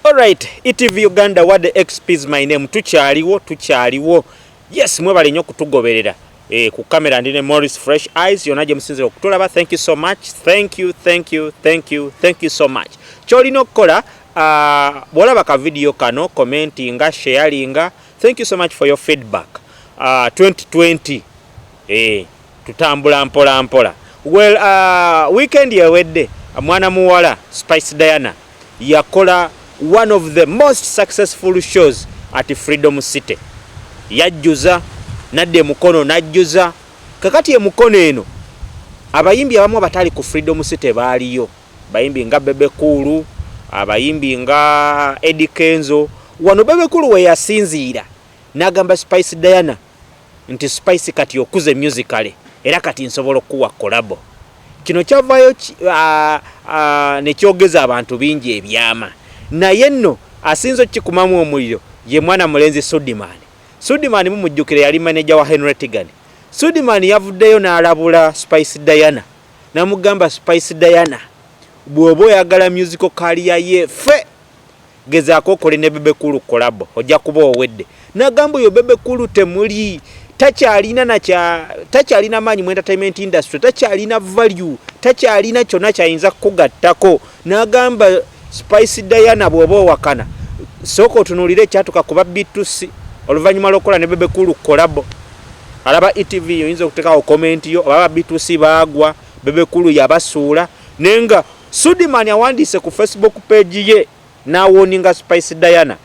Alright, ETV Uganda, what the XP is my name. Tukyaliwo, tukyaliwo. Yes, mwebale nnyo okutugoberera. Ku kamera ndi ne Morris Fresh Eyes, yonna gye musinzira okutulaba. Thank you so much. Thank you, thank you, thank you, thank you so much. Ky'olina okukola, bw'olaba ka video kano, commentinga, sharinga. Thank you so much for your feedback. 2020 tutambula mpola mpola. Well, weekend ewedde mwana muwala Spice Diana yakola one of the most successful shows at Freedom City. Yajjuza nadda emukono najjuza. Kakati emukono eno abayimbi abamu abatali ku Freedom City baaliyo, bayimbi nga Bebe Cool, abayimbi nga Eddie Kenzo. Wano Bebe Cool we yasinziira n'agamba Spice Diana nti, "Spice, kati okuze musically era kati nsobola okukuwa collabo." Kino kyavaayo nekyogeza abantu bingi ebyama, naye nno asinza okukikumamu omuliro ye mwana mulenzi Sudiman. Sudiman mumujjukire, yali manager wa Henry Tigan. Sudiman yavuddeyo n'alabula Spice Diana, namugamba, "Spice Diana, bw'oba oyagala musical career yefe, gezaako okole ne Bebe Cool collabo, ojja kuba owedde." Nagamba oyo Bebe Cool temuli, takyalina nakya, takyalina maanyi mu entertainment industry, takyalina value, takyalina kyonna kyayinza kukugattako. N'agamba Spice Diana, bw'oba owakana, sooka otunuulire ekyatuka kuba B2C oluvannyuma lw'okukola ne Bebe Cool collabo. Alaba ETV, oyinza okuteekawo comment yo oba B2C baagwa, Bebe Cool yabasuula. Naye nga Sudiman awandiise ku Facebook page ye n'awarninga Spice Diana,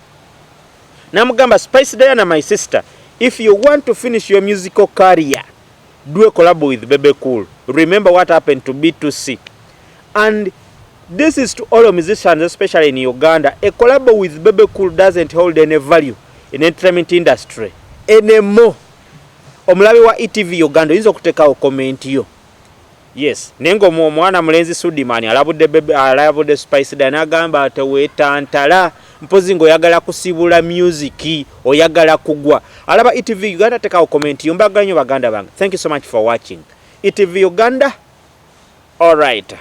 namugamba, "Spice Diana, my sister, if you want to finish your musical career, do a collab with Bebe Cool. Remember what happened to B2C. And this is to all musicians, especially in Uganda. A collab with Bebe Cool doesn't hold any value in entertainment industry anymore." Omulabi wa ETV Uganda, oyinza okuteekawo comment yo. Yes, naye nga omwana mulenzi Sudiman alabudde Bebe, alabudde Spice Diana, agamba teweetantala mpozi ng'oyagala kusibula music, oyagala kugwa. Alaba ETV Uganda, tekawo comment yo. Mbagala nnyo, baganda bange. Thank you so much for watching ETV Uganda. All right.